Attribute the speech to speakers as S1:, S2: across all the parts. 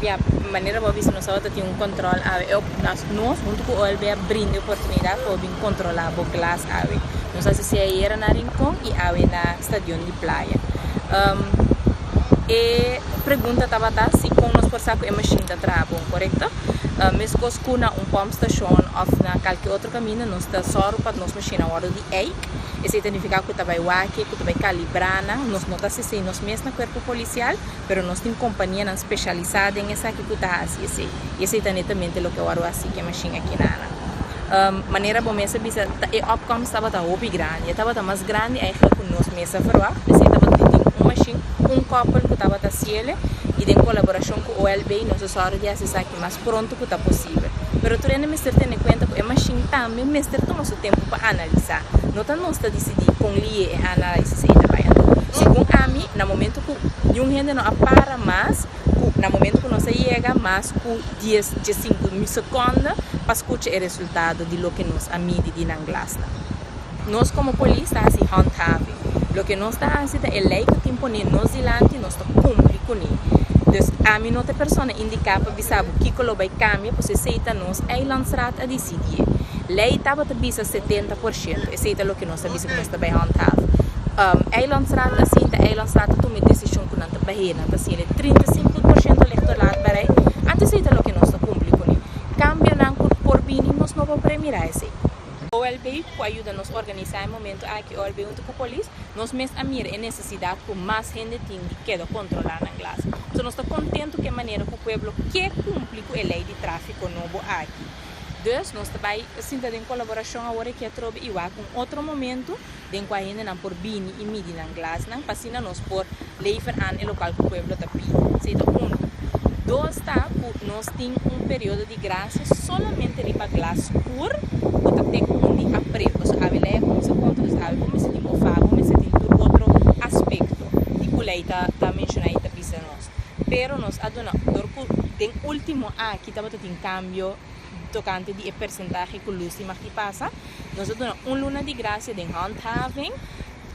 S1: Ya, manera bo a bisa nos tabata tin un control awe. E nos hunto cu OLB a brinda e oportunidad pa bo bin controla bo glas awe. Nos a haci esey ayera na Rincon y awe na Stadion di Playa. E pregunta tabata si con nos por sa cu e machine ta traha bon, corecto? Mescos cu na un pompstation of na calke otro caminda nos ta soru pa nos machine a wordo di eik. Esey ta nifica cu ta bay wak-e, cu ta bay calibra nan. Nos no ta haci esey nos mes na Cuerpo Policial. Pero nos tin kompanianan speshalisá den esaki ku ta hasi esei. I esei ta netamente loke wòrdu hasi ku e mashin aki nana. Manera bo mes a bisa, ta e opkomst tabata hopi grandi. E tabata mas grandi eigenlijk ku nos mes a verwagt. P'esei tabata tin un mashin, un kòpel ku tabata hasiel i den kolaborashon ku OLB nos a sòru di hasi esaki mas pronto ku ta posibel. Pero tur hende mester tene kuenta ku e mashin tambe mester tuma su tempu pa analisá. No ta nos ta disidí kon lié e análisis ei ta bai. Anto, segun ami, na momento ku niun hende no a para mas ku na momento ku nos a yega mas ku dies, diesinku sekonde pa skucha e resultado di loke nos a midi di nan glasnan. Nos komo polis ta hasi handhaving. Loke nos ta hasi ta e lei ku tin pone nos dilanti nos ta kumpli kuné. Dus ami no ta e persona indiká pa bisa bo kiko lo bai kambia pasobra esei ta nos eilandsraad a disidié. Lei tabata bisa 70%, esei ta loke nos ta bisa ku nos ta bai handhaven. Eilandsraad a sinta, eilandsraad a tuma e desishon ku nan ta bah'é, nan ta hasiel e 35% lichttoelaatbaarheid, anto esei ta loke nos ta kumpli kuné. Kambionan ku por bini nos no por premirá esei. OLB ku a yuda nos organisá e momento aki, OLB huntu ku polis, nos mes a mira e nesesidat ku mas hende tin di keda kontrolá nan glas. So nos ta kontentu ku e manera ku pueblo ke kumpli ku e lei di tráfiko nobo aki. Dus nos ta bai sinta den kolaborashon awor aki atrobe i wak un otro momento den kua hendenan por bini i midi nan glasnan pa asina nos por lever aan e lokal ku pueblo ta pidi. Esei ta unu. Dos ta ku nos tin un periodo di grasia solamente riba glas skur ku ta te ku un di april. Pasobra awe lei a kuminsá konta, dus awe bo mester tin bo fa, bo mester tin tur otro aspekto di ku lei ta ta menshoná i ta bisa nos. Pero nos a duna dor ku den último aki tabata tin kambio tokante di e persentahe ku lus tin mag di pasa. Nos a duna un luna di gracia den handhaving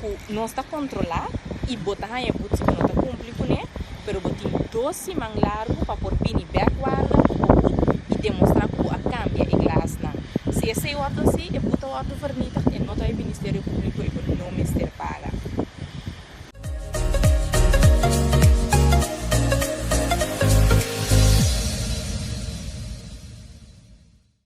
S1: cu nos ta controla y bo ta haña but si bo no ta cumpli cune, pero bo tin dos siman largo pa por bini bek warda cu bo but y demostra cu bo a cambia e glasnan. Si esey wordo haci, e but ta wordo vernietigd en no ta e Ministerio Publico y bo no mester paga.